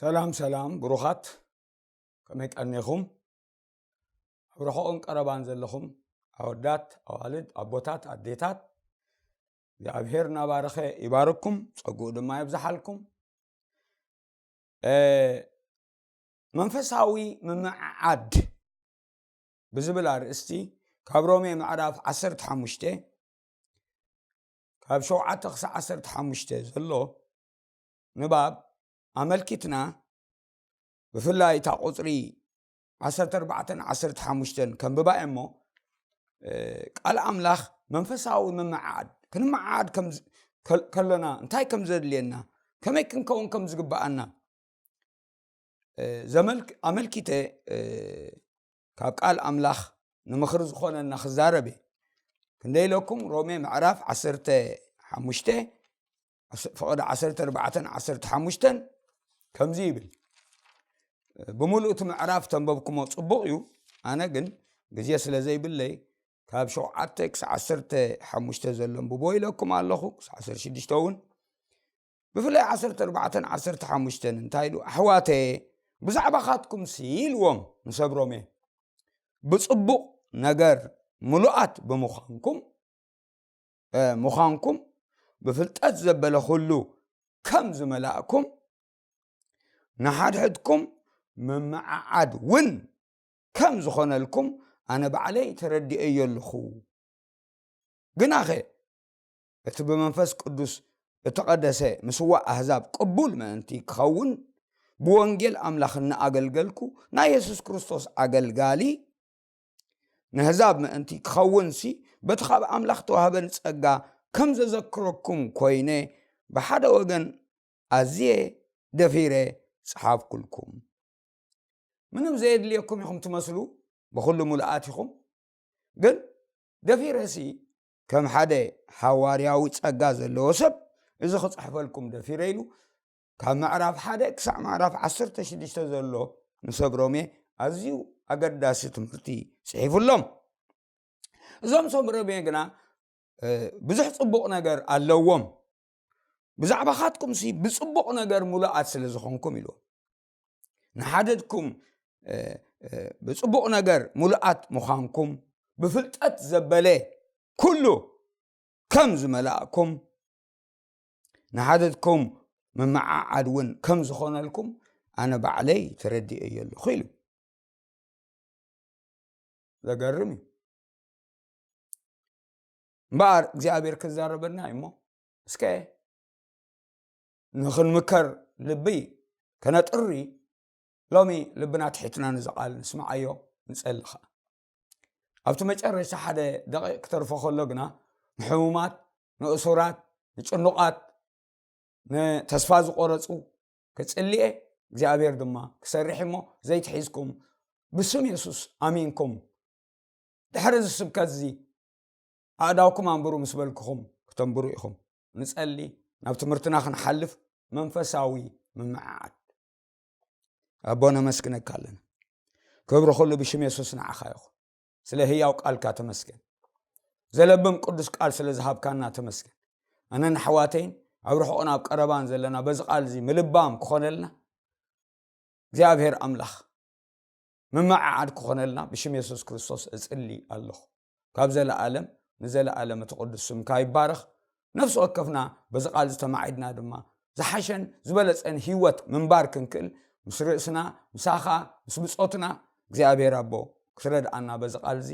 ሰላም ሰላም ብሩኻት፣ ከመይ ቀኒኹም? ኣብ ርሑቕን ቀረባን ዘለኹም ኣወዳት፣ ኣዋልድ፣ ኣቦታት፣ ኣዴታት፣ እግዚኣብሔር እናባረኸ ይባርኩም፣ ጸጉኡ ድማ የብዝሓልኩም። መንፈሳዊ ምምዕዓድ ብዝብል ኣርእስቲ ካብ ሮሜ ምዕራፍ ዓሰርተ ሓሙሽተ ካብ ሸውዓተ ክሳዕ ዓሰርተ ሓሙሽተ ዘሎ ንባብ ኣመልኪትና፣ ብፍላይ እታ ቁፅሪ ዓሰርተ ኣርባዕተን ዓሰርተ ሓሙሽተን ከንብባ እሞ፣ ቃል ኣምላኽ መንፈሳዊ ምምዓድ ክንመዓድ ከለና እንታይ ከም ዘድልየና፣ ከመይ ክንከውን ከም ዝግብኣና ኣመልኪተ ካብ ቃል ኣምላኽ ንምኽሪ ዝኾነና ክዛረብ እየ። ክንደይ ኢለኩም? ሮሜ ምዕራፍ ዓሰርተ ሓሙሽተ ፍቕዲ ዓሰርተ ኣርባዕተን ዓሰርተ ሓሙሽተን ከምዚ ይብል። ብምሉእ እቲ ምዕራፍ ተንበብኩሞ ጽቡቕ እዩ። ኣነ ግን ግዜ ስለ ዘይብለይ ካብ ሸውዓተ ክሳብ ዓሰርተ ሓሙሽተ ዘሎ ኣንብቦ ኢለኩም ኣለኹ። ክሳብ ዓሰርተ ሽዱሽተ እውን ብፍላይ ዓሰርተ ኣርባዕተን ዓሰርተ ሓሙሽተን እንታይ ኢሉ? ኣሕዋተየ ብዛዕባኻትኩም ሲ ኢልዎም ንሰብ ሮሜ፣ ብጽቡቕ ነገር ምሉኣት ብምዃንኩም ምዃንኩም ብፍልጠት ዘበለ ኩሉ ከም ዝመላእኩም ንሓድሕድኩም ምምዓዓድ እውን ከም ዝኾነልኩም ኣነ ባዕለይ ተረዲኤዮ ኣለኹ። ግናኸ እቲ ብመንፈስ ቅዱስ እተቐደሰ ምስዋእ ኣህዛብ ቅቡል ምእንቲ ክኸውን ብወንጌል ኣምላኽ እናኣገልገልኩ ናይ የሱስ ክርስቶስ ኣገልጋሊ ንህዛብ ምእንቲ ክኸውንሲ በቲ ካብ ኣምላኽ ተዋህበን ጸጋ ከም ዘዘክረኩም ኮይነ ብሓደ ወገን ኣዝየ ደፊረ ጸሓፍኩልኩም። ምንም ዘየድልየኩም ኢኹም ትመስሉ፣ ብኹሉ ሙሉኣት ኢኹም። ግን ደፊረሲ ከም ሓደ ሓዋርያዊ ጸጋ ዘለዎ ሰብ እዚ ክጽሕፈልኩም ደፊረ ኢሉ ካብ ምዕራፍ ሓደ ክሳዕ ምዕራፍ ዓሰርተ ሽዱሽተ ዘሎ ንሰብ ሮሜ ኣዝዩ ኣገዳሲ ትምህርቲ ጽሒፉሎም። እዞም ሰብ ሮሜ ግና ብዙሕ ጽቡቕ ነገር ኣለዎም። ብዛዕባኻትኩምሲ ብጽቡቕ ነገር ሙሉኣት ስለ ዝኾንኩም ኢልዎም። ንሓደድኩም ብጽቡቕ ነገር ሙሉኣት ምዃንኩም ብፍልጠት ዘበለ ኩሉ ከም ዝመላእኩም ንሓደድኩም ምምዓዓድ እውን ከም ዝኾነልኩም ኣነ ባዕለይ ተረዲኤዮ ኣለኹ ኢሉ። ዘገርም እዩ። እምበኣር እግዚኣብሔር ክዛረበና እዩ እሞ እስከ ንኽንምከር ልቢ ከነጥሪ ሎሚ ልብና ትሒትና ነዚ ቃል ንስምዓዮ ንጸሊ ኸዓ። ኣብቲ መጨረሻ ሓደ ደቂቕ ክተርፎ ከሎ ግና ንሕሙማት፣ ንእሱራት፣ ንጭኑቓት፣ ንተስፋ ዝቆረጹ ክጽልየ እግዚኣብሔር ድማ ክሰርሕ እሞ ዘይትሒዝኩም ብስም የሱስ ኣሚንኩም ድሕሪ እዚ ስብከት እዚ ኣእዳውኩም ኣንብሩ ምስ በልኩኹም ክተንብሩ ኢኹም። ንጸሊ ናብ ትምህርትና ክንሓልፍ መንፈሳዊ ምምዕዓድ። ኣቦ ነመስግነካ ኣለና። ክብሪ ኩሉ ብሽም የሱስ ንዓኻ ይኹን። ስለ ህያው ቃልካ ተመስገን። ዘለብም ቅዱስ ቃል ስለ ዝሃብካና ተመስገን። ኣነን ኣሕዋተይን ኣብ ርሑቕን ኣብ ቀረባን ዘለና በዚ ቃል እዚ ምልባም ክኾነልና እግዚኣብሔር ኣምላኽ ምምዕዓድ ክኾነልና ብሽም የሱስ ክርስቶስ እጽሊ ኣለኹ። ካብ ዘለኣለም ንዘለኣለም እቲ ቅዱስ ስምካ ይባረኽ። ነፍሲ ወከፍና በዚ ቃል ዝተማዒድና ድማ ዝሓሸን ዝበለጸን ህይወት ምንባር ክንክእል ምስ ርእስና ምሳኻ ምስ ብጾትና እግዚኣብሔር ኣቦ ክትረድኣና በዚ ቃል እዚ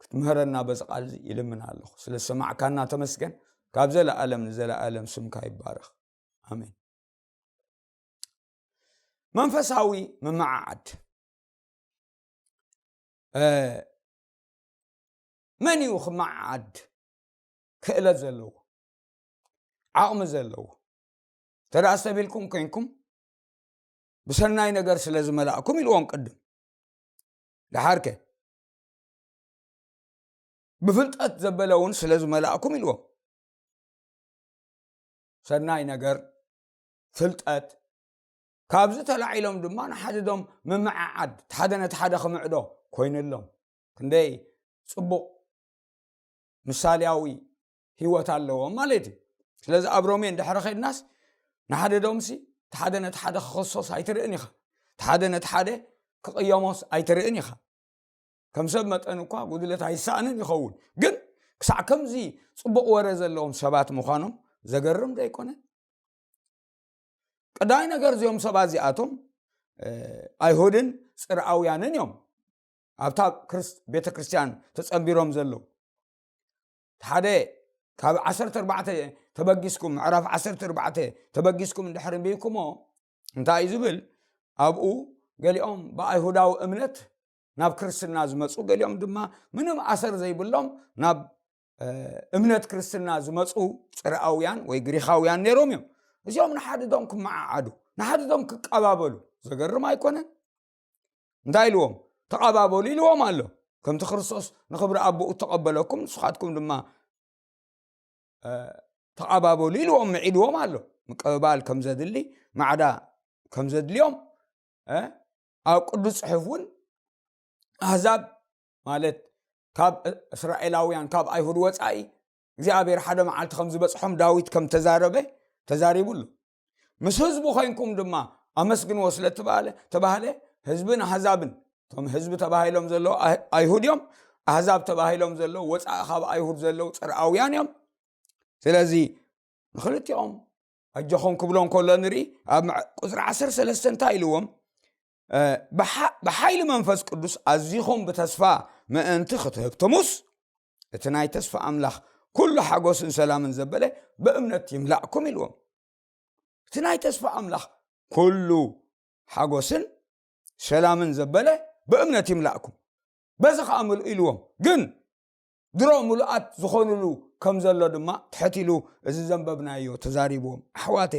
ክትምህረና በዚ ቃል እዚ ይልምን ኣለኹ። ስለ ዝሰማዕካና ተመስገን። ካብ ዘለኣለም ንዘለኣለም ስምካ ይባረኽ። ኣሜን። መንፈሳዊ ምምዓዓድ መን እዩ ክመዓዓድ ክእለት ዘለዎ ዓቕሚ ዘለዎ? ተደኣ ኣስተቢልኩም ኮይንኩም ብሰናይ ነገር ስለ ዝመላእኩም ኢልዎም ቅድም። ደሓርከ ብፍልጠት ዘበለ እውን ስለ ዝመላእኩም ኢልዎም። ሰናይ ነገር ፍልጠት ካብዚ ተላዒሎም ድማ ንሓደዶም ምምዕዓድ ሓደ ነቲ ሓደ ክምዕዶ ኮይኑሎም። ክንደይ ጽቡቕ ምሳሌያዊ ህይወት ኣለዎም ማለት እዩ። ስለዚ ኣብ ሮሜ እንድሕሪ ኸድናስ ንሓደዶምሲ እቲ ሓደ ነቲ ሓደ ክኸሶስ ኣይትርእን ኢኻ። እቲ ሓደ ነቲ ሓደ ክቕየሞስ ኣይትርእን ኢኻ። ከም ሰብ መጠን እኳ ጉድለት ኣይሰኣንን ይኸውን፣ ግን ክሳዕ ከምዚ ጽቡቕ ወረ ዘለዎም ሰባት ምዃኖም ዘገርም ዶ ኣይኮነን? ቀዳማይ ነገር፣ እዚኦም ሰባት እዚኣቶም፣ እ፣ ኣይሁድን ጽርኣውያንን እዮም። ኣብታ ክርስ-፣ ቤተ ክርስቲያን ተጸንቢሮም ዘለዉ። ሓደ ካብ ዓሰርተ ኣርባዕተ ተበጊስኩም፣ ምዕራፍ ዓሰርተ ኣርባዕተ ተበጊስኩም እንድሕር እንብይኩሞ፣ እንታይ እዩ ዝብል? ኣብኡ ገሊኦም ብኣይሁዳዊ እምነት ናብ ክርስትና ዝመጹ፣ ገሊኦም ድማ ምንም ኣሰር ዘይብሎም ናብ፣ እ፣ እምነት ክርስትና ዝመጹ ጽርኣውያን ወይ ግሪኻውያን ነይሮም እዮም። እዚኦም ንሓድዶም ክመዓዓዱ፣ ንሓድዶም ክቀባበሉ፣ ዘገርም ኣይኮነን? እንታይ ኢልዎም? "ተቐባበሉ" ኢልዎም ኣሎ። "ከምቲ ክርስቶስ ንኽብሪ ኣቦኡ እተቐበለኩም፣ ንስኻትኩም ድማ፣ እ፣ ተቐባበሉ" ኢልዎም፣ ምዒድዎም ኣሎ። ምቅብባል ከም ዘድሊ፣ ማዕዳ ከም ዘድልዮም፣ እ፣ ኣብ ቅዱስ ጽሑፍ እውን ኣህዛብ፣ ማለት ካብ እስራኤላውያን፣ ካብ ኣይሁድ ወጻኢ፣ እግዚኣብሔር ሓደ መዓልቲ ከም ዝበጽሖም ዳዊት ከም ተዛረበ ተዛሪቡ ኣሎ። "ምስ ህዝቡ ኮይንኩም ድማ ኣመስግንዎ" ስለ ተባለ፣ ተባህለ፣ ህዝብን ኣህዛብን፣ እቶም ህዝቢ ተባሂሎም ዘለዉ ኣህ-፣ ኣይሁድ እዮም፣ ኣህዛብ ተባሂሎም ዘለዉ ወጻኢ ካብ ኣይሁድ ዘለዉ ጽርኣውያን እዮም። ስለዚ ንኽልቲኦም ኣጆኹም ክብሎም ከሎ ንርኢ። ኣብ ምዕ-፣ ቁጽሪ ዓሰርተ ሰለስተ እንታይ ኢልዎም? እ፣ ብሓ-፣ "ብሓይሊ መንፈስ ቅዱስ ኣዚኹም ብተስፋ ምእንቲ ክትህብትሙስ፣ እቲ ናይ ተስፋ ኣምላኽ ኩሉ ሓጎስን ሰላምን ዘበለ ብእምነት ይምላእኩም" ኢልዎም። እቲ ናይ ተስፋ ኣምላኽ ኩሉ ሓጎስን ሰላምን ዘበለ ብእምነት ይምላእኩም፣ በዚ ኸኣ ምልኡ ኢልዎም። ግን ድሮ ምሉኣት ዝኾኑሉ ከም ዘሎ ድማ ትሕት ኢሉ እዚ ዘንበብናዮ ተዛሪብዎም። ኣሕዋተ፣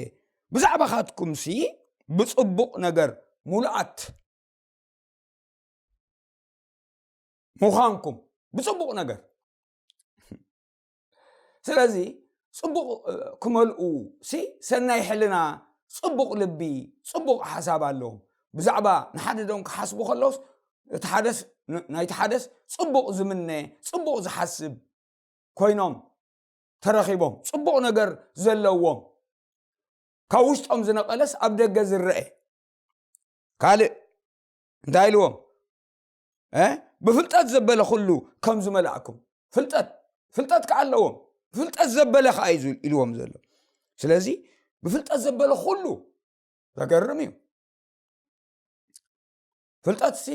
ብዛዕባኻትኩምሲ ብጽቡቕ ነገር ምሉኣት ምዃንኩም፣ ብጽቡቕ ነገር። ስለዚ ጽቡቕ፣ እ፣ ክመልኡ ሲ ሰናይ ሕልና፣ ጽቡቕ ልቢ፣ ጽቡቕ ሓሳብ ኣለዎም። ብዛዕባ ንሓድዶም ክሓስቡ ከለውስ፣ እቲ ሓደስ፣ ን-፣ ናይቲ ሓደስ ጽቡቕ ዝምነ፣ ጽቡቕ ዝሓስብ ኮይኖም ተረኺቦም፣ ጽቡቕ ነገር ዘለዎም፣ ካብ ውሽጦም ዝነቐለስ ኣብ ደገ ዝረአ። ካልእ እንታይ ኢልዎም? እ? "ብፍልጠት ዘበለ ኩሉ ከም ዝመላእኩም"። ፍልጠት፣ ፍልጠት ከኣ ኣለዎም። "ብፍልጠት ዘበለ ከኣ እዩ" ኢልዎም ዘሎ። ስለዚ ብፍልጠት ዘበለ ኩሉ፣ ዘገርም እዩ። ፍልጠትሲ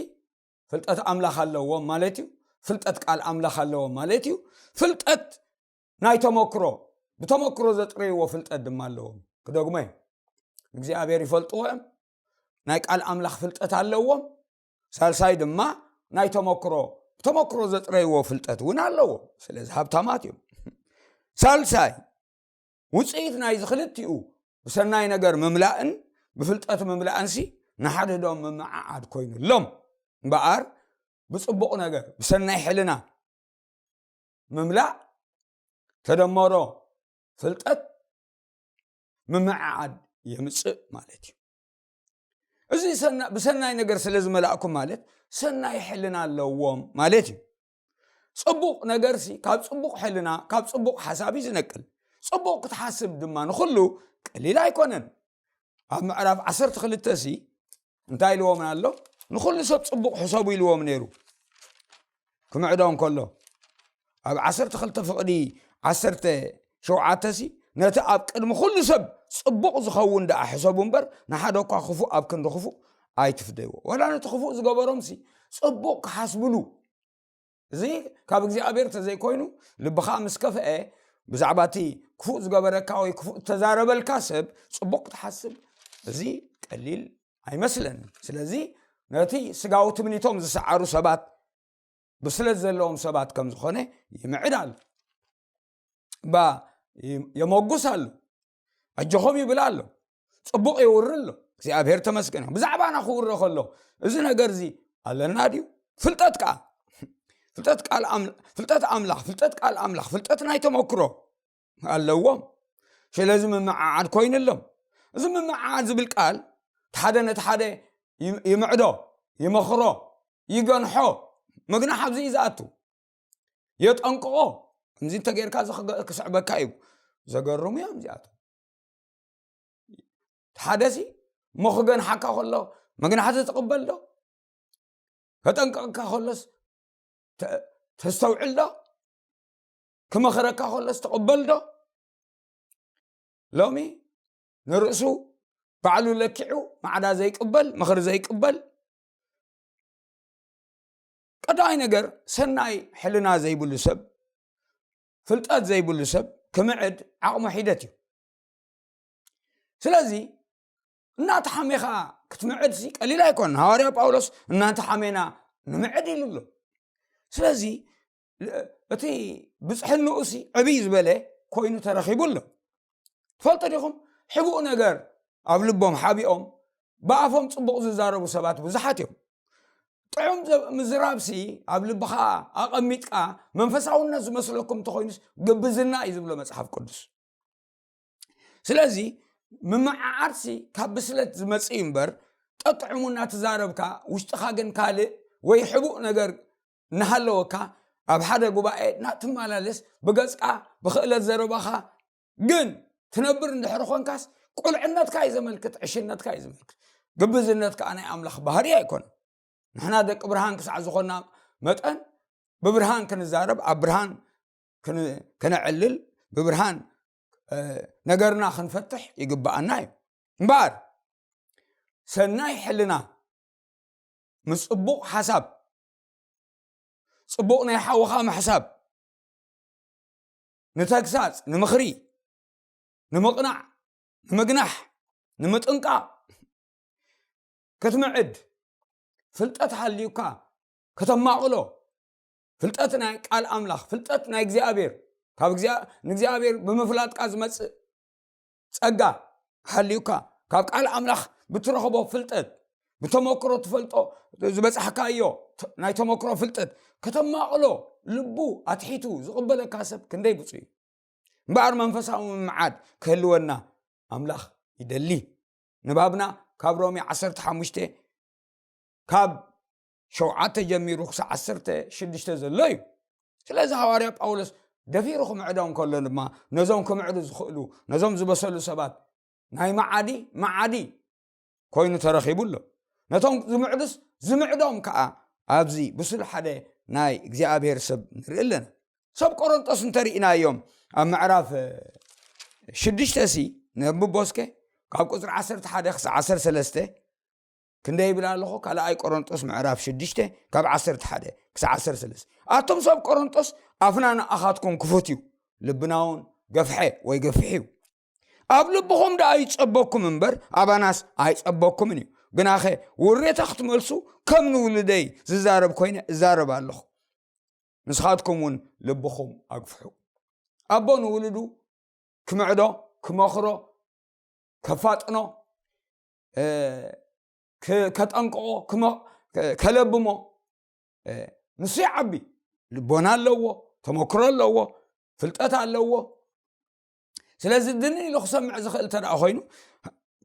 ፍልጠት ኣምላኽ ኣለዎም ማለት እዩ። ፍልጠት ቃል ኣምላኽ ኣለዎም ማለት እዩ። ፍልጠት ናይ ተመክሮ፣ ብተመክሮ ዘጥረይዎ ፍልጠት ድማ ኣለዎም። ክደግሞ እየ። እግዚኣብሔር ይፈልጥዎ እዮም። ናይ ቃል ኣምላኽ ፍልጠት ኣለዎም። ሳልሳይ ድማ ናይ ተመክሮ፣ ብተመክሮ ዘጥረይዎ ፍልጠት እውን ኣለዎም። ስለዚ ሃብታማት እዮም። ሳልሳይ፣ ውጽኢት ናይዚ ክልቲኡ ብሰናይ ነገር ምምላእን ብፍልጠት ምምላእንሲ ንሓድሕዶም ምምዓዓድ ኮይኑሎም እምበኣር፣ ብጽቡቕ ነገር፣ ብሰናይ ሕልና ምምላእ ተደመሮ ፍልጠት ምምዓዓድ የምጽእ ማለት እዩ። እዚ ሰና-፣ ብሰናይ ነገር ስለ ዝመላእኩም ማለት ሰናይ ሕልና ኣለዎም ማለት እዩ። ጽቡቕ ነገርሲ ካብ ጽቡቕ ሕልና፣ ካብ ጽቡቕ ሓሳብ እዩ ዝነቅል። ጽቡቕ ክትሓስብ ድማ ንኹሉ ቀሊል ኣይኮነን። ኣብ ምዕራፍ ዓሰርተ ክልተ ሲ እንታይ ኢልዎም ኣሎ? "ንኹሉ ሰብ ጽቡቕ ሕሰቡ" ኢልዎም ነይሩ። ክምዕዶ እንከሎ፣ ኣብ ዓሰርተ ክልተ ፍቕዲ ዓሰርተ ሸውዓተ ሲ፣ "ነቲ ኣብ ቅድሚ ኩሉ ሰብ ጽቡቕ ዝኸውን ደኣ ሕሰቡ እምበር፣ ንሓደ እኳ ክፉእ ኣብ ክንዲ ክፉእ ኣይትፍደይዎ።" ዋላ ነቲ ክፉእ ዝገበሮም ሲ፣ ጽቡቕ ክሓስብሉ። እዚ ካብ እግዚኣብሔር ተዘይኮይኑ፣ ልብኻ ምስ ከፍአ፣ ብዛዕባ እቲ ክፉእ ዝገበረካ ወይ ክፉእ እተዛረበልካ ሰብ ጽቡቕ ክትሓስብ፣ እዚ ቀሊል ኣይመስለንን። ስለዚ ነቲ ስጋዊ ትምኒቶም ዝሰዓሩ ሰባት ብስለት ዘለዎም ሰባት ከም ዝኾነ ይምዕድ ኣሎ። እባ ይ-፣ የመጉስ ኣሎ። ኣጆኹም ይብል ኣሎ። ጽቡቕ የውሪ ኣሎ። እግዚኣብሔር ተመስገን። ብዛዕባና ክውረ ከሎ፣ እዚ ነገር እዚ ኣለና ድዩ? ፍልጠት ከኣ፣ ፍልጠት ቃል ኣም-፣ ፍልጠት ኣምላኽ፣ ፍልጠት ቃል ኣምላኽ፣ ፍልጠት ናይ ተመክሮ ኣለዎም። ስለዚ ምምዓዓድ ኮይኑሎም። እዚ ምምዓዓድ ዝብል ቃል፣ እቲ ሓደ ነቲ ሓደ ይ-፣ ይምዕዶ፣ ይመኽሮ፣ ይገንሖ። ምግናሕ ኣብዚ እዩ ዝኣቱ። የጠንቅቖ። ከምዚ እንተጌርካ እዚ ክገ-፣ ክስዕበካ እዩ። ዘገርሙ እዮም እዚኣቶም። እቲ ሓደሲ እሞ ክገንሓካ ከሎ መግናሕቲ ትቕበል ዶ? ከጠንቀቕካ ከሎስ ተ- ተስተውዕል ዶ? ክመኽረካ ከሎስ ትቕበል ዶ? ሎሚ ንርእሱ ባዕሉ ለኪዑ ማዕዳ ዘይቅበል፣ ምኽሪ ዘይቅበል፣ ቀዳማይ ነገር ሰናይ ሕልና ዘይብሉ ሰብ፣ ፍልጠት ዘይብሉ ሰብ ክምዕድ ዓቕሙ ሒደት እዩ። ስለዚ እናተሓሜኻ ክትምዕድ ሲ ቀሊል ኣይኮን። ሃዋርያ ጳውሎስ እናተሓሜና ንምዕድ ኢሉ ኣሎ። ስለዚ እቲ ብፅሕንኡ ሲ ዕብይ ዝበለ ኮይኑ ተረኺቡ ኣሎ። ትፈልጡ ዲኹም? ሕቡእ ነገር ኣብ ልቦም ሓቢኦም ብኣፎም ፅቡቕ ዝዛረቡ ሰባት ብዙሓት እዮም። ጥዑም ዘ- ምዝራብ ሲ ኣብ ልብኻ ኣቐሚጥካ መንፈሳውነት ዝመስለኩም እንተኾይኑስ ግብዝና እዩ ዝብሎ መጽሓፍ ቅዱስ። ስለዚ ምምዓዓድ ሲ ካብ ብስለት ዝመጽእ እዩ እምበር፣ ጠጥዕሙ እናተዛረብካ ውሽጥኻ ግን ካልእ ወይ ሕቡእ ነገር እናሃለወካ ኣብ ሓደ ጉባኤ እናትመላለስ ብገጽካ ብኽእለት ዘረባኻ ግን ትነብር እንድሕር ኾንካስ ቁልዕነትካ እዩ ዘመልክት፣ ዕሽነትካ እዩ ዘመልክት። ግብዝነት ከዓ ናይ ኣምላኽ ባህሪ ኣይኮነን። ንሕና ደቂ ብርሃን ክሳዕ ዝኾንና መጠን ብብርሃን ክንዛረብ፣ ኣብ ብርሃን ክን- ክነዕልል፣ ብብርሃን እ፣ ነገርና ክንፈትሕ ይግብኣና እዩ። እምበኣር ሰናይ ሕልና ምስ ጽቡቕ ሓሳብ፣ ጽቡቕ ናይ ሓውኻ ምሕሳብ፣ ንተግሳጽ፣ ንምኽሪ፣ ንምቕናዕ፣ ንምግናሕ፣ ንምጥንቃቕ ክትምዕድ ፍልጠት ሃልዩካ ከተማቕሎ፣ ፍልጠት ናይ ቃል ኣምላኽ፣ ፍልጠት ናይ እግዚኣብሔር፣ ካብ እግዚኣብ- ንእግዚኣብሔር ብምፍላጥካ ዝመጽእ ጸጋ ሃልዩካ፣ ካብ ቃል ኣምላኽ ብትረኽቦ ፍልጠት፣ ብተመክሮ ትፈልጦ ዝበጻሕካዮ ተ- ናይ ተመክሮ ፍልጠት ከተማቕሎ ልቡ ኣትሒቱ ዝቕበለካ ሰብ ክንደይ ብፁዕ እዩ። እምበኣር መንፈሳዊ ምምዓድ ክህልወና ኣምላኽ ይደሊ። ንባብና ካብ ሮሜ ዓሰርተ ሓሙሽተ ካብ ሸውዓተ ጀሚሩ ክሳብ ዓሰርተ ሽዱሽተ ዘሎ እዩ። ስለዚ ሃዋርያ ጳውሎስ ደፊሩ ክምዕዶም ከሎ ድማ ነዞም ክምዕዱ ዝኽእሉ ነዞም ዝበሰሉ ሰባት ናይ መዓዲ መዓዲ ኮይኑ ተረኺቡ ኣሎ። ነቶም ዝምዕዱስ ዝምዕዶም ከዓ ኣብዚ ብሱል ሓደ ናይ እግዚኣብሔር ሰብ ንርኢ ኣለና። ሰብ ቆሮንጦስ እንተርኢናዮም ኣብ ምዕራፍ ሽዱሽተ ሲ ነብቦ እስከ ካብ ቁፅሪ ዓሰርተ ሓደ ክሳብ ዓሰርተ ሰለስተ ክንደይ ይብል ኣለኹ? ካልኣይ ቆሮንጦስ ምዕራፍ ሽዱሽተ ካብ ዓሰርተ ሓደ ክሳብ ዓሰርተ ሰለስተ ኣቶም ሰብ ቆሮንጦስ ኣፍና ንኣኻትኩም ክፉት እዩ፣ ልብና እውን ገፍሐ ወይ ገፍሕ እዩ። ኣብ ልብኹም ደኣ ይጸበኩም እምበር ኣባናስ ኣይጸበኩምን እዩ። ግናኸ ውሬታ ክትመልሱ ከም ንውሉደይ ዝዛረብ ኮይነ እዛረብ ኣለኹ። ንስኻትኩም እውን ልብኹም ኣግፍሑ። ኣቦ ንውሉዱ ክምዕዶ፣ ክመኽሮ፣ ከፋጥኖ፣ እ፣ ክ- ከጠንቅቆ፣ ክመ- ከ- ከለብሞ እ፣ ንሱ ይዓቢ። ልቦና ኣለዎ፣ ተመክሮ ኣለዎ፣ ፍልጠት ኣለዎ። ስለዚ ድንን ኢሉ ክሰምዕ ዝኽእል እንተ ደኣ ኮይኑ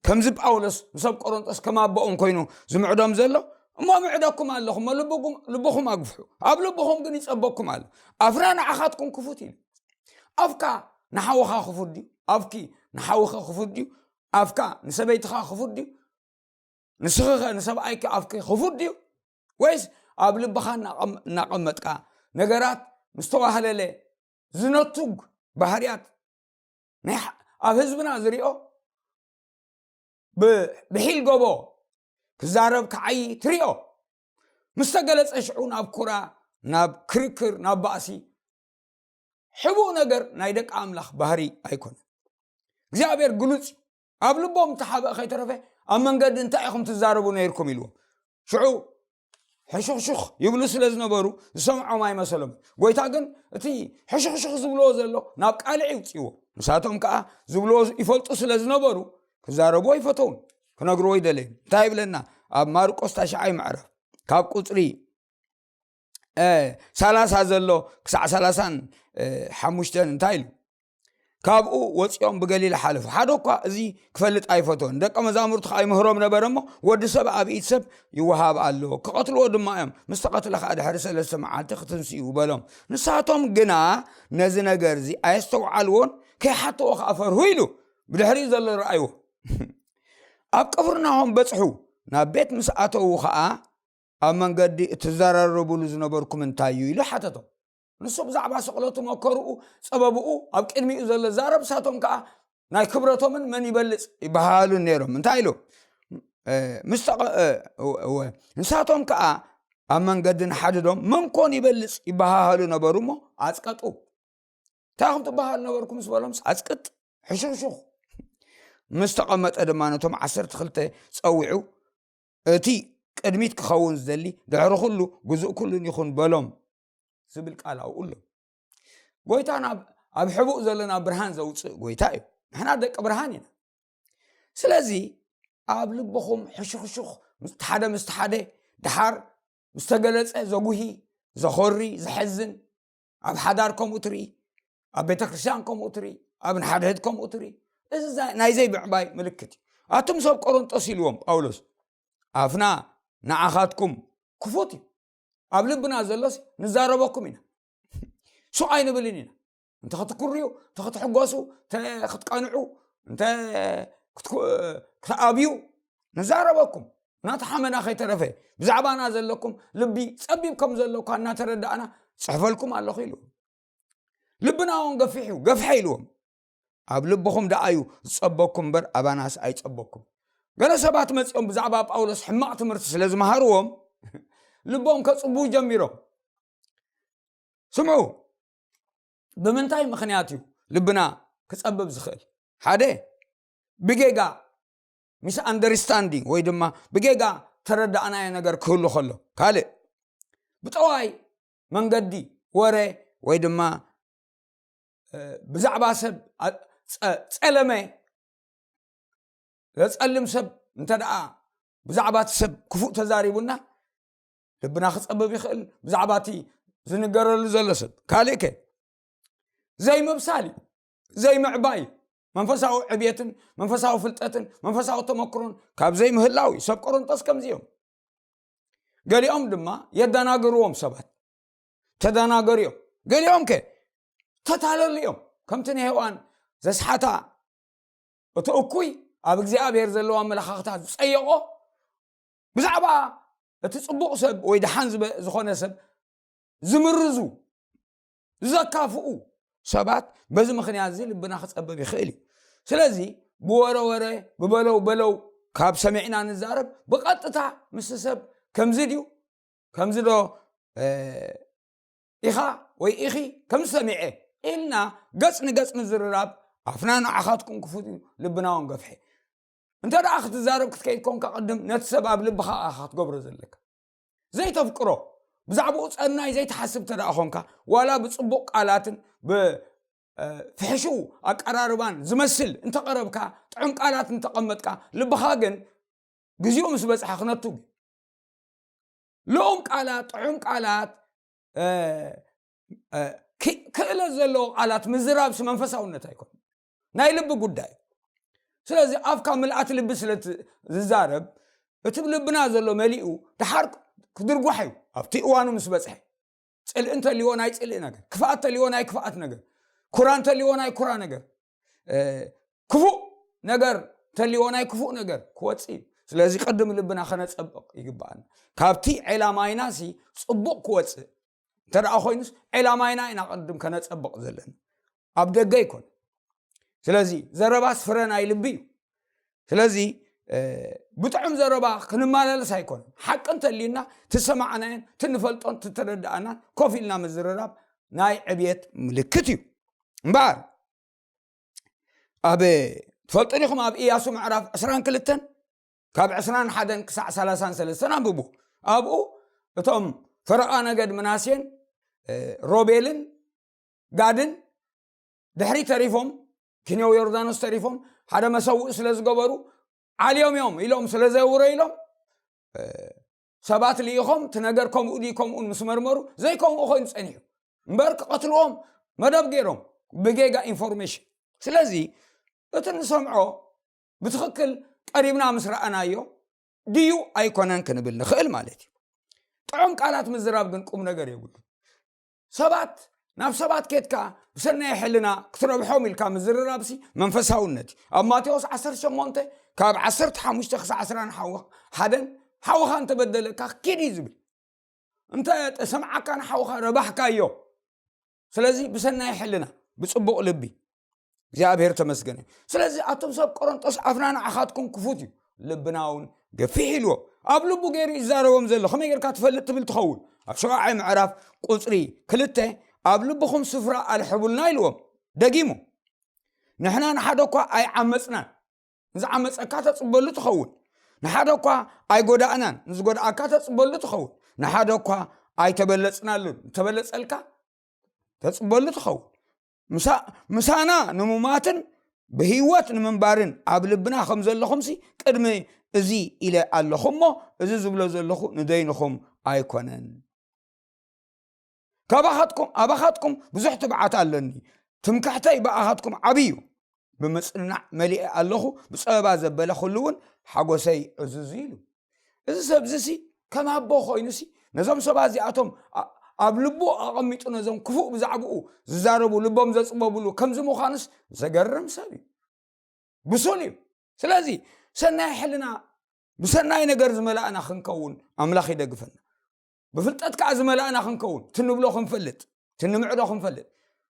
ከምዚ ጳውሎስ ንሰብ ቆሮንጦስ ከም ኣቦኦም ኮይኑ ዝምዕዶም ዘሎ እሞ ምዕደኩም ኣለኹ እሞ ልብኹም ኣግፍሑ፣ ኣብ ልብኹም ግን ይጸበኩም ኣሎ። ኣፍና ንዓኻትኩም ክፉት እዩ። ኣፍካ ንሓውኻ ክፉት ድዩ? ኣፍኪ ንሓውኺ ክፉት ድዩ? ኣፍካ ንሰበይትኻ ክፉት ድዩ? ንስኺኸ ንሰብኣይኪ ኣፍኪ ክፉት ድዩ? ወይስ ኣብ ልብኻ እናቐመጥካ ነገራት ምስ ተዋህለለ ዝነቱግ ባህርያት ኣብ ህዝብና ዝሪኦ ብሒል ጎቦ ክዛረብ ክዓይ ትሪኦ። ምስ ተገለጸ ሽዑ ናብ ኩራ፣ ናብ ክርክር፣ ናብ ባእሲ። ሕቡእ ነገር ናይ ደቂ ኣምላኽ ባህሪ ኣይኮነን። እግዚኣብሔር ግሉጽ እዩ። ኣብ ልቦም እተሓብአ ከይተረፈ ኣብ መንገዲ እንታይ ኢኹም ትዛረቡ ነይርኩም ኢልዎም። ሽዑ ሕሹኽሹኽ ይብሉ ስለ ዝነበሩ ዝሰምዖም ኣይመሰሎም። ጎይታ ግን እቲ ሕሹኽሹኽ ዝብልዎ ዘሎ ናብ ቃልዕ ይውፅዎ። ንሳቶም ከዓ ዝብልዎ ይፈልጡ ስለ ዝነበሩ ክዛረብዎ ይፈተውን ክነግርዎ ይደለዩ። እንታይ ይብለና ኣብ ማርቆስ ታሽዓይ ምዕራፍ ካብ ቁፅሪ ሰላሳ ዘሎ ክሳዕ ሰላሳን ሓሙሽተን እንታይ ኢሉ? ካብኡ ወፂኦም ብገሊላ ሓለፉ። ሓደ እኳ እዚ ክፈልጥ ኣይፈተወን። ደቀ መዛሙርቱ ከዓ ይምህሮም ነበረ እሞ፣ ወዲ ሰብ ኣብ ኢድ ሰብ ይወሃብ ኣሎ፣ ክቐትልዎ ድማ እዮም። ምስ ተቐትለ ከዓ ድሕሪ ሰለስተ መዓልቲ ክትንስኡ በሎም። ንሳቶም ግና ነዚ ነገር እዚ ኣየስተውዓልዎን፣ ከይሓተዎ ከዓ ፈርሁ ኢሉ ብድሕሪኡ ዘሎ ረኣይዎ። ኣብ ቅፍርናሆም በጽሑ። ናብ ቤት ምስ ኣተዉ ኸኣ ኣብ መንገዲ እትዘራረቡሉ ዝነበርኩም እንታይ እዩ ኢሉ ሓተቶም። ንሱ ብዛዕባ ስቕለቱ፣ መከርኡ፣ ጸበብኡ ኣብ ቅድሚኡ ዘሎ ዛረብ፣ ንሳቶም ከኣ ናይ ክብረቶምን መን ይበልጽ ይበሃሃሉ ነይሮም። እንታይ ኢሉ? እ፣ ምስ ተቐ-፣ እ፣ እወ፣ እወ። ንሳቶም ከኣ ኣብ መንገዲ ንሓድዶም መን ኮን ይበልጽ ይበሃሃሉ ነበሩ እሞ ኣጽቀጡ። እንታይ ኢኹም ትበሃሃሉ ነበርኩም ምስ በሎም ኣጽቅጥ፣ ሕሹኽሹኽ። ምስ ተቐመጠ ድማ ነቶም ዓሰርተ ክልተ ጸዊዑ፣ እቲ ቅድሚት ክኸውን ዝደሊ ድሕሪ ኩሉ ግዙእ ኩሉን ይኹን በሎም ዝብል ቃል ኣውኡ ኣሎ። ጎይታ ናብ፣ ኣብ ሕቡእ ዘሎ ናብ ብርሃን ዘውፅእ ጎይታ እዩ። ንሕና ደቂ ብርሃን ኢና። ስለዚ ኣብ ልብኹም ሕሹኽሹኽ፣ ምስ ሓደ ምስ ሓደ፣ ደሓር ምስ ተገለጸ ዘጉሂ፣ ዘኾሪ፣ ዘሐዝን፣ ኣብ ሓዳር ከምኡ ትርኢ፣ ኣብ ቤተ ክርስቲያን ከምኡ ትርኢ፣ ኣብ ንሓድሕድ ከምኡ ትርኢ። እዚ ዛ-፣ ናይ ዘይምዕባይ ምልክት እዩ። ኣቱም ሰብ ቆሮንጦስ ኢልዎም ጳውሎስ፣ ኣፍና ንዓኻትኩም ክፉት እዩ። ኣብ ልብና ዘሎስ ንዛረበኩም ኢና። ሱቕ ኣይንብልን ኢና። እንተ ክትኩርዩ፣ እንተ ክትሕጎሱ፣ እንተ ክትቀንዑ፣ እንተ ክትኩ-፣ ክትኣብዩ ንዛረበኩም። ናቲ ሓመና ከይተረፈ ብዛዕባና ዘለኩም ልቢ ጸቢብ ከም ዘሎ እኳ እናተረዳእና ጽሕፈልኩም ኣለኹ ኢሉ። ልብና እውን ገፊሕ እዩ፣ ገፍሐ ኢልዎም። ኣብ ልብኹም ደኣ እዩ ዝጸበኩም እምበር ኣባናስ ኣይጸበኩም። ገለ ሰባት መጺኦም ብዛዕባ ጳውሎስ ሕማቕ ትምህርቲ ስለ ዝመሃርዎም ልቦም ከጽቡ ጀሚሮም። ስምዑ፣ ብምንታይ ምኽንያት እዩ ልብና ክጸብብ ዝኽእል? ሓደ፣ ብጌጋ ሚስ ኣንደርስታንዲንግ ወይ ድማ ብጌጋ ተረዳእናዮ ነገር ክህሉ ከሎ፣ ካልእ ብጠዋይ መንገዲ ወረ ወይ ድማ፣ እ፣ ብዛዕባ ሰብ ኣ-፣ ጸ-፣ ጸለመ፣ ዘጸልም ሰብ እንተ ደኣ ብዛዕባ እቲ ሰብ ክፉእ ተዛሪቡና ልብና ክጸብብ ይኽእል፣ ብዛዕባ እቲ ዝንገረሉ ዘሎ ሰብ። ካልእ ከ ዘይምብሳል እዩ፣ ዘይምዕባይ እዩ። መንፈሳዊ ዕብየትን መንፈሳዊ ፍልጠትን መንፈሳዊ ተመክሮን ካብ ዘይምህላው እዩ። ሰብ ቆሮንጦስ ከምዚ እዮም። ገሊኦም ድማ የደናግርዎም ሰባት፣ ተደናገሩ እዮም። ገሊኦም ከ ተታለሉ እዮም። ከምቲ ንሄዋን ዘስሓታ፣ እቲ እኩይ ኣብ እግዚኣብሔር ዘለዎ ኣመለኻኽታ ዝጸየቖ፣ ብዛዕባ እቲ ጽቡቕ ሰብ ወይ ደሓን ዝበ-፣ ዝኾነ ሰብ ዝምርዙ፣ ዘካፍኡ ሰባት፣ በዚ ምኽንያት እዚ ልብና ክጸብብ ይኽእል እዩ። ስለዚ ብወረ ወረ፣ ብበለው በለው ካብ ሰሚዕና ንዛረብ፣ ብቐጥታ ምስ ሰብ ከምዚ ድዩ፣ ከምዚ ዶ፣ እ፣ ኢኻ ወይ ኢኺ ከምዚ ሰሚዐ ኢልና ገጽ ንገጽ ምዝርራብ፣ ኣፍና ንዓኻትኩም ክፉት እዩ፣ ልብና እውን ገፍሐ። እንተ ደኣ ክትዛረብ ክትከይድ ኮንካ፣ ቅድም ነቲ ሰብ ኣብ ልብኻ ኢኻ ክትገብሮ ዘለካ። ዘይተፍቅሮ፣ ብዛዕባኡ ጸናይ ዘይትሓስብ እንተ ደኣ ኾንካ፣ ዋላ ብጽቡቕ ቃላትን ብ-፣ እ፣ ፍሕሽው ኣቀራርባን ዝመስል እንተቐረብካ፣ ጥዑም ቃላት እንተቐመጥካ፣ ልብኻ ግን ግዜኡ ምስ በጽሐ ክነቱ። ልኡም ቃላት፣ ጥዑም ቃላት፣ እ፣ እ፣ ክ-፣ ክእለት ዘለዎ ቃላት ምዝራብሲ መንፈሳውነት ኣይኮነን። ናይ ልቢ ጉዳይ። ስለዚ ኣፍካ ምልኣት ልቢ ስለ ት-፣ ዝዛረብ፣ እቲ ልብና ዘሎ መሊኡ ደሓር ክድርጓሕ እዩ። ኣብቲ እዋኑ ምስ በጽሐ፣ ጽልኢ እንተልዎ ናይ ጽልኢ ነገር፣ ክፍኣት እንተልዎ ናይ ክፍኣት ነገር፣ ኩራ እንተልዎ ናይ ኩራ ነገር፣ እ፣ ክፉእ ነገር እንተልዎ ናይ ክፉእ ነገር ክወጽእ እዩ። ስለዚ ቅድም ልብና ከነጸብቕ ይግባኣና። ካብቲ ዔላ ማይናሲ ጽቡቕ ክወጽእ እንተ ደኣ ኮይኑስ፣ ዔላ ማይና ኢና ቅድም ከነጸብቕ ዘለና፣ ኣብ ደገ ኣይኮን። ስለዚ ዘረባስ ፍረ ናይ ልቢ እዩ። ስለዚ፣ እ፣ ብጥዑም ዘረባ ክንመላለስ ኣይኮነን። ሓቂ እንተልዩና፣ ትሰማዕናየን ትንፈልጦን ትተረዳእናን ኮፍ ኢልና ምዝርራብ ናይ ዕብየት ምልክት እዩ። እምበኣር፣ ኣብ፣ ትፈልጡ ዲኹም፣ ኣብ ኢያሱ ምዕራፍ ዕስራን ክልተን ካብ ዕስራን ሓደን ክሳዕ ሰላሳን ሰለስተን ኣንብቡ። ኣብኡ እቶም ፈረቓ ነገድ ምናሴን፣ እ፣ ሮቤልን ጋድን ድሕሪ ተሪፎም፣ ክንየው ዮርዳኖስ ተሪፎም፣ ሓደ መሰውእ ስለ ዝገበሩ፣ ዓልዮም እዮም ኢሎም ስለ ዘውረ ኢሎም፣ እ፣ ሰባት ልኢኾም፣ እቲ ነገር ከምኡ ድዩ ከምኡን ምስ መርመሩ፣ ዘይከምኡ ኮይኑ ጸኒሑ። እምበር ክቐትልዎም መደብ ገይሮም፣ ብጌጋ ኢንፎርሜሽን። ስለዚ፣ እቲ ንሰምዖ ብትኽክል ቀሪብና ምስ ረኣናዮ፣ ድዩ ኣይኮነን ክንብል ንኽእል ማለት እዩ። ጥዑም ቃላት ምዝራብ ግን ቁም ነገር የብሉን። ሰባት፣ ናብ ሰባት ኬድካ ብሰናይ ሕልና ክትረብሖም ኢልካ ምዝርራብሲ መንፈሳውነት እዩ። ኣብ ማቴዎስ ዓሰርተ ሸሞንተ ካብ ዓሰርተ ሓሙሽተ ክሳዕ ዕስራን ሓደን ሓውኻ እንተበደለካ ኪድ እዩ ዝብል። እንተ ተሰምዓካ ንሓውኻ ረባሕካዮ። ስለዚ ብሰናይ ሕልና ብፅቡቕ ልቢ እግዚኣብሔር ተመስገነ። ስለዚ ኣቶም ሰብ ቆሮንጦስ ኣፍና ንዓኻትኩም ክፉት እዩ፣ ልብና እውን ገፊሕ ኢልዎ። ኣብ ልቡ ገይሩ ይዛረቦም ዘሎ። ከመይ ጌርካ ትፈልጥ ትብል ትኸውን? ኣብ ሸውዓይ ምዕራፍ ቁፅሪ ክልተ፣ ኣብ ልብኹም ስፍራ ኣልሕቡልና ኢልዎም። ደጊሙ፣ ንሕና ንሓደ እኳ ኣይዓመፅናን። ንዝዓመፀካ ተፅበሉ ትኸውን። ንሓደ እኳ ኣይጎዳእናን። ንዝጎድኣካ ተፅበሉ ትኸውን። ንሓደ እኳ ኣይተበለፅናሉን። ተበለፀልካ ተፅበሉ ትኸውን። ምሳና ንሙማትን ብህይወት ንምንባርን ኣብ ልብና ከም ዘለኹምሲ ቅድሚ እዚ ኢለ ኣለኹ እሞ፣ እዚ ዝብሎ ዘለኹ ንደይንኹም ኣይኮነን። ካባኻትኩም ኣባኻትኩም ብዙሕ ትብዓት ኣለኒ። ትምክሕተይ ብኣኻትኩም ዓብዩ። ብምጽንናዕ መሊኤ ኣለኹ። ብጸበባ ዘበለ ኩሉ እውን ሓጎሰይ ዕዙዙ ኢሉ። እዚ ሰብ እዚ ሲ ከም ኣቦ ኮይኑ ሲ ነዞም ሰባት እዚኣቶም ኣብ ልቡ ኣቐሚጡ ነዞም ክፉእ ብዛዕባኡ ዝዛረቡ ልቦም ዘጽበብሉ ከምዚ ምዃኑስ ዘገርም ሰብ እዩ። ብሱል እዩ። ስለዚ ሰናይ ሕልና ብሰናይ ነገር ዝመላእና ክንከውን ኣምላኽ ይደግፈና። ብፍልጠት ከዓ ዝመላእና ክንከውን፣ ትንብሎ ክንፈልጥ፣ ትንምዕዶ ክንፈልጥ።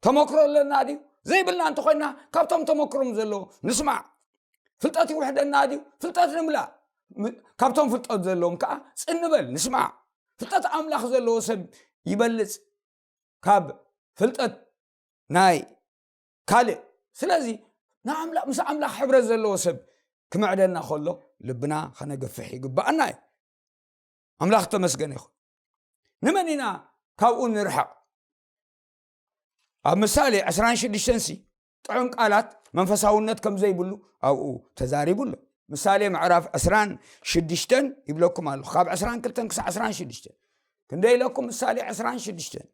ተመክሮ ኣለና ድዩ ዘይብልና እንተኮይና ካብቶም ተመክሮም ዘለዎ ንስማዕ። ፍልጠት ይውሕደና ድዩ? ፍልጠት ንምላእ። ካብቶም ፍልጠት ዘለዎም ከዓ ጽንበል ንስማዕ። ፍልጠት ኣምላኽ ዘለዎ ሰብ ይበልጽ ካብ ፍልጠት ናይ ካልእ። ስለዚ ንኣምላኽ ምስ ኣምላኽ ሕብረት ዘለዎ ሰብ ክምዕደና ከሎ ልብና ከነገፍሕ ይግባኣና እዩ። ኣምላኽ ተመስገነ ይኹን። ንመን ኢና ካብኡ ንርሕቕ? ኣብ ምሳሌ ዕስራን ሽዱሽተን ሲ ጥዑም ቃላት መንፈሳውነት ከም ዘይብሉ ኣብኡ ተዛሪቡ ኣሎ። ምሳሌ ምዕራፍ ዕስራን ሽዱሽተን ይብለኩም ኣለኹ፣ ካብ ዕስራን ክልተን ክሳዕ ዕስራን ሽዱሽተን። ክንደይ ኢለኩም? ምሳሌ ዕስራን ሽዱሽተን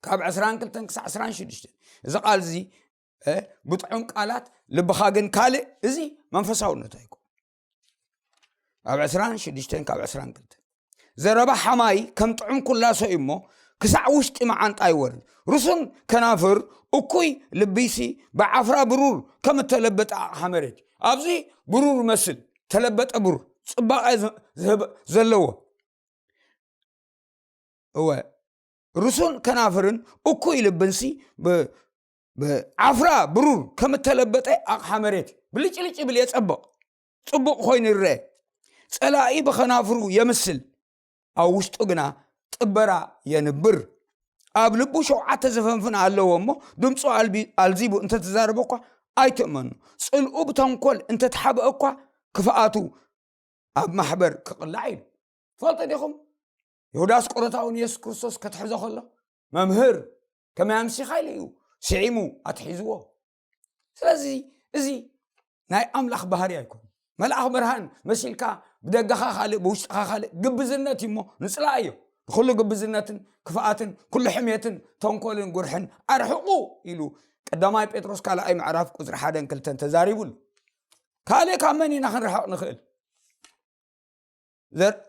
ካብ ዕስራን ክልተን ክሳዕ ዕስራን ሽዱሽተን። እዚ ቃል እዚ ብጥዑም ቃላት ልብኻ ግን ካልእ፣ እዚ መንፈሳውነት ኣይኮን። ኣብ ዕስራን ሽዱሽተን ካብ ዕስራን ክልተን ዘረባ ሓማይ ከም ጥዑም ኩላሶ እዩ እሞ ክሳዕ ውሽጢ መዓንጣ ይወርድ። ርሱን ከናፍር እኩይ ልቢሲ ብዓፍራ ብሩር ከም እተለበጠ ኣቕሓ መሬት። ኣብዚ ብሩር መስል ተለበጠ ብሩር ጽባቐ ዝህብ ዘለዎ እወ ርሱን ከናፍርን እኩይ ልብንሲ ብዓፍራ ብሩር ከም እተለበጠ ኣቕሓ መሬት ብልጭልጭ ይብል የጸብቕ፣ ጽቡቕ ኮይኑ ይረአ። ጸላኢ ብኸናፍሩ የምስል፣ ኣብ ውሽጡ ግና ጥበራ የንብር። ኣብ ልቡ ሸውዓተ ዘፈንፍን ኣለዎ እሞ ድምፁ ኣልዚቡ እንተተዛረበ እኳ ኣይትእመኑ። ጽልኡ ብተንኮል እንተተሓብአ እኳ ክፍኣቱ ኣብ ማሕበር ክቕላዕ ኢሉ። ትፈልጡ ዲኹም? ይሁዳ ኣስቆሮታዊ ንየሱስ ክርስቶስ ከትሕዞ ከሎ መምህር ከመይ ኣምሲኻ ኢሉ እዩ ስዒሙ ኣትሒዝዎ። ስለዚ እዚ ናይ ኣምላኽ ባህሪ ኣይኮን። መልኣኽ ብርሃን መሲልካ ብደገኻ ካልእ ብውሽጥኻ ካልእ ግብዝነት እዩ እሞ ንጽላእ እዮ። ንኩሉ ግብዝነትን ክፍኣትን ኩሉ ሕሜትን ተንኮልን ጉርሕን ኣርሕቑ ኢሉ ቀዳማይ ጴጥሮስ ካልኣይ ምዕራፍ ቁፅሪ ሓደን ክልተን ተዛሪቡሉ። ካልእ ካብ መን ኢና ክንርሕቕ ንኽእል?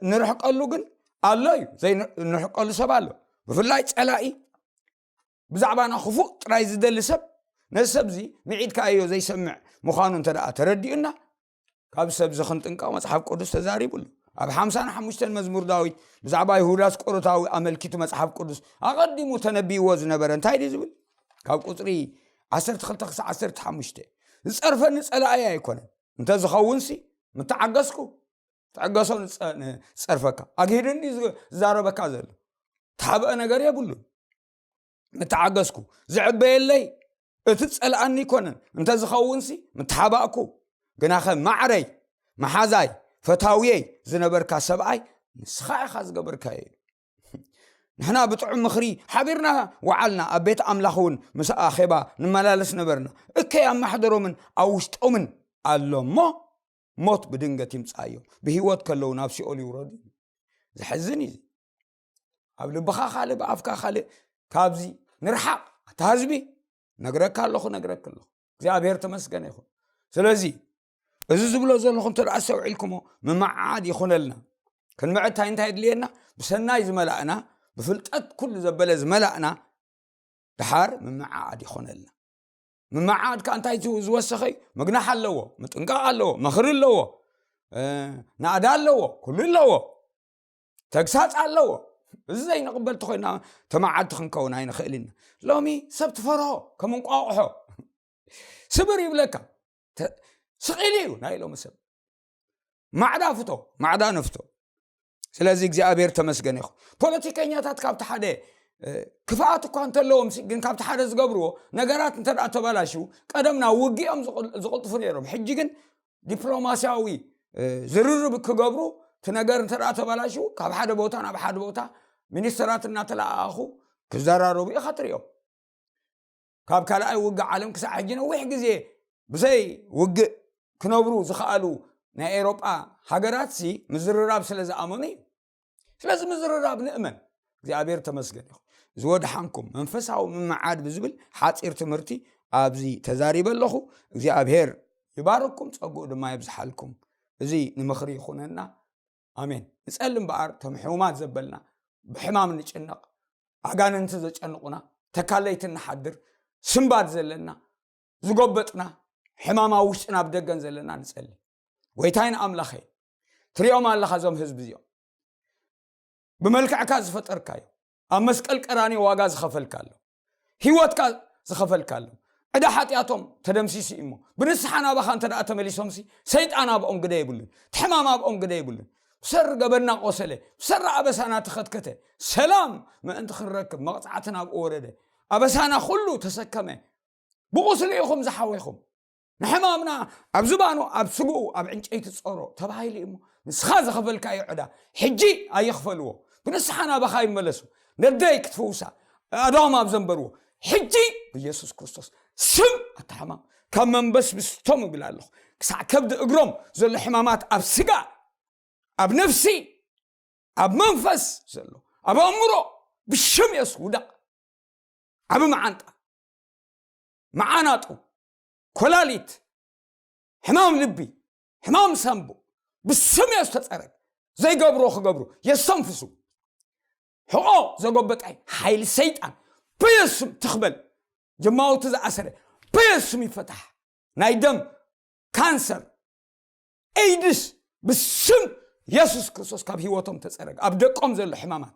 ንርሕቀሉ ግን ኣሎ እዩ። ዘይንርሕቀሉ ሰብ ኣሎ። ብፍላይ ጸላኢ ብዛዕባና ክፉእ ጥራይ ዝደሊ ሰብ፣ ነዚ ሰብ እዚ ምዒድካ እዮ ዘይሰምዕ ምዃኑ እንተ ደኣ ተረዲኡና፣ ካብ ሰብ እዚ ክንጥንቀቕ መጽሓፍ ቅዱስ ተዛሪቡሉ። ኣብ ሓምሳን ሓሙሽተን መዝሙር ዳዊት ብዛዕባ ይሁዳ ኣስቆሮታዊ ኣመልኪቱ መጽሓፍ ቅዱስ ኣቐዲሙ ተነቢይዎ ዝነበረ እንታይ ድዩ ዝብል? ካብ ቁጽሪ ዓሰርተ ክልተ ክሳዕ ዓሰርተ ሓሙሽተ፣ ዝጸርፈኒ ጸላኢ ኣይኮነን፣ እንተ ዝኸውንሲ ምተዓገስኩ። ተዕገሶ ንጸ- ንጸርፈካ። ኣግሂድኒ እዩ ዝዛረበካ ዘሎ። ተሓብአ ነገር የብሉን። ምተዓገስኩ። ዝዕበየለይ እቲ ጸልኣኒ ኣይኮነን። እንተ ዝኸውንሲ ምተሓባእኩ። ግናኸ ማዕረይ፣ መሓዛይ፣ ፈታውየይ ዝነበርካ ሰብኣይ ንስኻ ኢኻ ዝገበርካዮ ኢሉ። ንሕና ብጥዑም ምኽሪ ሓቢርና ወዓልና፣ ኣብ ቤት ኣምላኽ እውን ምስ ኣኼባ ንመላለስ ነበርና። እከይ ኣብ ማሕደሮምን ኣብ ውሽጦምን ኣሎ እሞ ሞት ብድንገት ይምጻዮም፣ ብህይወት ከለዉ ናብ ሲኦል ይውረዱ። ዘሕዝን እዩ። ኣብ ልብኻ ካልእ ብኣፍካ ካልእ፣ ካብዚ ንርሓቕ። ኣታ ህዝቢ ነግረካ ኣለኹ፣ ነግረክ ኣለኹ። እግዚኣብሔር ተመስገነ ይኹን። ስለዚ እዚ ዝብሎ ዘለኹ እንተ ደኣ ኣስተውዒልኩሞ ምምዓድ ይኹነልና። ክንምዕድ እንታይ እንታይ የድልየና? ብሰናይ ዝመላእና፣ ብፍልጠት ኩሉ ዘበለ ዝመላእና፣ ድሓር ምምዓድ ይኾነልና። ምምዓድ ከኣ እንታይ ዝወሰኸ እዩ? ምግናሕ ኣለዎ፣ ምጥንቃቕ ኣለዎ፣ ምኽሪ ኣለዎ፣ ናእዳ ኣለዎ፣ ኩሉ ኣለዎ፣ ተግሳጽ ኣለዎ። እዚ ዘይንቕበል ተኾይና ተመዓድቲ ክንከውን ኣይንኽእል ኢና። ሎሚ ሰብ ትፈርሆ ከም እንቋቑሖ ስብር ይብለካ። ስቕ ኢሉ እዩ ናይ ሎሚ ሰብ። ማዕዳ ፍቶ፣ ማዕዳ ንፍቶ። ስለዚ እግዚኣብሔር ተመስገን ይኹን። ፖለቲከኛታት ካብቲ ሓደ ክፍኣት እኳ እንተለዎም ግን ካብቲ ሓደ ዝገብርዎ ነገራት እንተ ተባላሽው ቀደም ናብ ውግኦም ዝቕልጥፉ ነይሮም። ሕጂ ግን ዲፕሎማሲያዊ ዝርርብ ክገብሩ እቲ ነገር እንተ ተባላሽው ካብ ሓደ ቦታ ናብ ሓደ ቦታ ሚኒስተራት እናተለኣኣኹ ክዘራረቡ ኢኻ ትሪኦም። ካብ ካልኣይ ውግእ ዓለም ክሳዕ ሕጂ ነዊሕ ግዜ ብዘይ ውግእ ክነብሩ ዝኸኣሉ ናይ ኤሮጳ ሃገራት ሲ ምዝርራብ ስለ ዝኣመኑ እዩ። ስለዚ ምዝርራብ ንእመን። እግዚኣብሔር ተመስገን ይኹን። ዝወድሓንኩም መንፈሳዊ ምምዓድ ብዝብል ሓፂር ትምህርቲ ኣብዚ ተዛሪበ ኣለኹ። እግዚኣብሔር ይባርኩም፣ ፀጉኡ ድማ ይብዝሓልኩም። እዚ ንምኽሪ ይኹነና። ኣሜን። ንጸሊ እምበኣር፣ እቶም ሕሙማት ዘበልና፣ ብሕማም ንጭነቕ፣ ኣጋንንቲ ዘጨንቑና፣ ተካለይቲ ንሓድር፣ ስምባድ ዘለና፣ ዝጎበጥና፣ ሕማም ኣብ ውሽጥን ኣብ ደገን ዘለና ንጸሊ። ጎይታይ ንኣምላኸይ፣ ትሪኦም ኣለኻ እዞም ህዝቢ እዚኦም። ብመልክዕካ ዝፈጠርካዮ፣ ኣብ መስቀል ቀራንዮ ዋጋ ዝኸፈልካሎም፣ ህይወትካ ዝኸፈልካሎም፣ ዕዳ ሓጢኣቶም ተደምሲሱ እዩ እሞ፣ ብንስሓ ናባኻ እንተ ደኣ ተመሊሶምሲ፣ ሰይጣን ኣብኦም ግደ የብሉን፣ እቲ ሕማም ኣብኦም ግደ የብሉን። ብሰሪ ገበንና ቆሰለ፣ ብሰሪ ኣበሳና ተኸትከተ፣ ሰላም ምእንቲ ክንረክብ መቕጻዕቲ ናብኡ ወረደ። ኣበሳና ኩሉ ተሰከመ። ብቑስሉ ኢኹም ዝሓወይኹም። ንሕማምና ኣብ ዝባኑ፣ ኣብ ስግኡ፣ ኣብ ዕንጨይቲ ጾሮ ተባሂሉ እዩ እሞ፣ ንስኻ ዝኸፈልካዮ ዕዳ ሕጂ ኣይኽፈልዎ። ብንስሓ ናባኻ ይመለሱ። ነደይ ክትፍውሳ ኣእዳዎም ኣብ ዘንበርዎ፣ ሕጂ ብኢየሱስ ክርስቶስ ስም ኣታ ሕማም ካብ መንበስብስቶም እብል ኣለኹ። ክሳዕ ከብዲ እግሮም ዘሎ ሕማማት ኣብ ስጋ፣ ኣብ ነፍሲ፣ ኣብ መንፈስ ዘሎ፣ ኣብ ኣእምሮ ብሽም የሱስ ውደቕ። ዓቢ መዓንጣ፣ መዓናጡ፣ ኮላሊት፣ ሕማም ልቢ፣ ሕማም ሳንቡ ብስም የሱስ ተጸረግ። ዘይገብሮ ክገብሩ የስተንፍሱ። ሕቆ ዘጎበጠ ሓይሊ ሰይጣን ብየሱስ ስም ትኽበል። ጀማውቲ ዝኣሰረ ብየሱስ ስም ይፈታሕ። ናይ ደም ካንሰር፣ ኤይድስ ብስም የሱስ ክርስቶስ ካብ ህይወቶም ተጸረግ። ኣብ ደቆም ዘሎ ሕማማት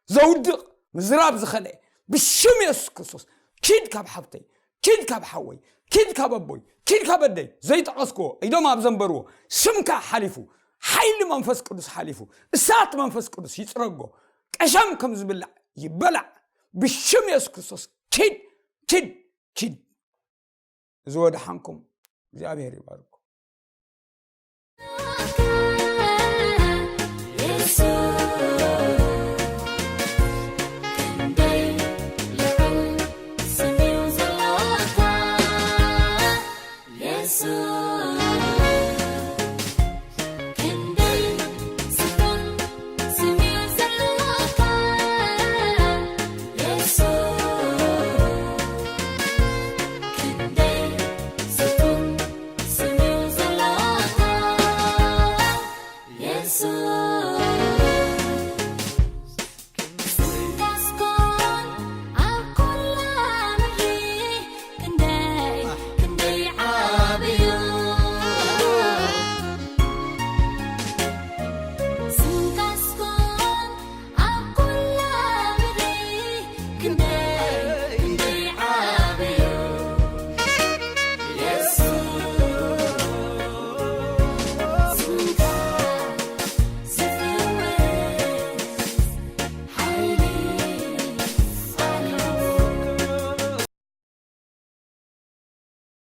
ዘውድቕ ምዝራብ ዝኸልአ ብሽም የሱስ ክርስቶስ ኪድ ካብ ሓብተይ፣ ኪድ ካብ ሓወይ፣ ኪድ ካብ ኣቦይ፣ ኪድ ካብ ኣደይ ዘይጠቐስክዎ ኢዶም ኣብ ዘንበርዎ ስምካ ሓሊፉ፣ ሓይሊ መንፈስ ቅዱስ ሓሊፉ፣ እሳት መንፈስ ቅዱስ ይጽረጎ። ቀሸም ከም ዝብላዕ ይበላዕ። ብሽም የሱስ ክርስቶስ ኪድ፣ ኪድ፣ ኪድ። እዚ ወድሓንኩም እግዚኣብሔር ይባርኩም።